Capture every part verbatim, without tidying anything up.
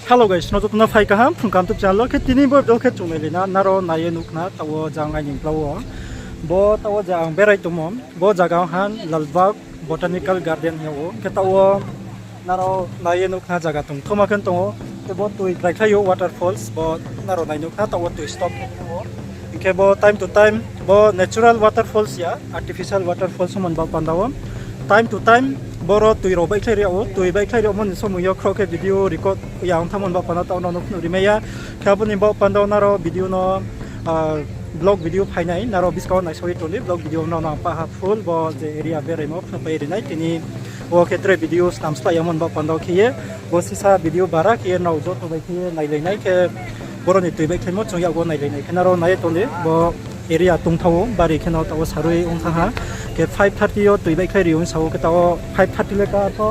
Hello guys, nrao joto no phai kaham Phrung Kaham YouTube channel wo. Khe tini bo video khe chung nailai na, nrao nai ye nuh khna taoh wo jang aini blau wo. Bo taoh wo je ang berai tongmo, bo zaga ong ha Lalbagh Botanical Garden hing yag ou. Khe taoh wo nrao nai ye nuh khna zaga tongthaoma khe tong ou. Khe bo toi kraikhlai ou, waterfalls, bo nrao nai nuh khna taoh wo toi stop khe tong ou. Hing khe bo time to time, bo natural waterfalls ya, artificial waterfalls ongmo ni baoh panda wo. Time to time, boro toi rao baihkhlai ri yag ou, toi baihkhlai ri yagmo ni somoing yo khroh khe video record ya ong thanngmo ni baoh panda taoh nrao no phnuh ri mai ya. Khe abo ni baoh panda wo nrao video no, vlog video phai nai, nrao buskang wo naisao ye tong di, vlog video nrao no ang pah ha full bo je area beraimo phnuhpai ri nai. Tini wo khe tre video snam slái yamo ni baoh panda wo khe ye, bo sisa video bara khe ye nrao joto bai khe ye nailai nai khe, boro ni toi baihkhlaimo chung yakgu wo nailai nai khe nrao nai ye tong di, bo area tongthaoh ou, bari khe no taoh wo sarui ong thanng ha. Khe five thirty yo toi baihkhlai ri ong sa ou, khe taoh wo five thirty le ka pho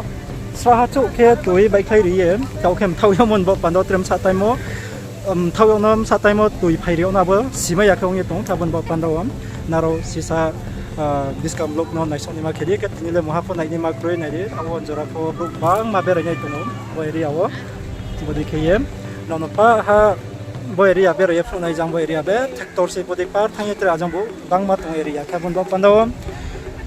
sraha chouh khe toi baihkhlai ri ye, taoh khe mthaoh yamo ni baoh panda wo tre bsa time wo, mthaoh yag no bsa time wo toi phai ri yag no abo simai ya khe ong ye tong, abo ni baoh panda wo nrao sisa buskang vlog no naisao naima khe di. Khe tini le mungha pho nainaima kroi nai di, taoh wo jora pho brouh gbangma berai nai tong ou bo area wo. Bodei khe ye nrao no pah ha bo area berai ye phnuh nai, jang bo area be tractor se bodei par thanng ye tre ajang bo gbangma tong area. Khe abo ni baoh panda wo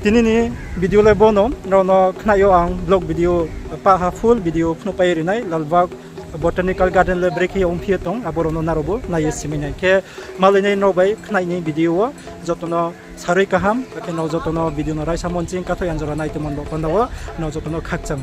tini ni video le bo no, nrao no khnai yo ang vlog video, pah ha full video phnuhpai ri nai Lalbagh Botanical Garden le brekhe ye ongphi ye tong, abo rao no nrao bo nai ye simai nai. Khe malai nai nrao bai khnai ni video wo, joto no sarui kaham, akhe nrao joto no video no raisa monching kathoh yang jora nai tongmo ni baoh panda wo nrao joto no khakchang.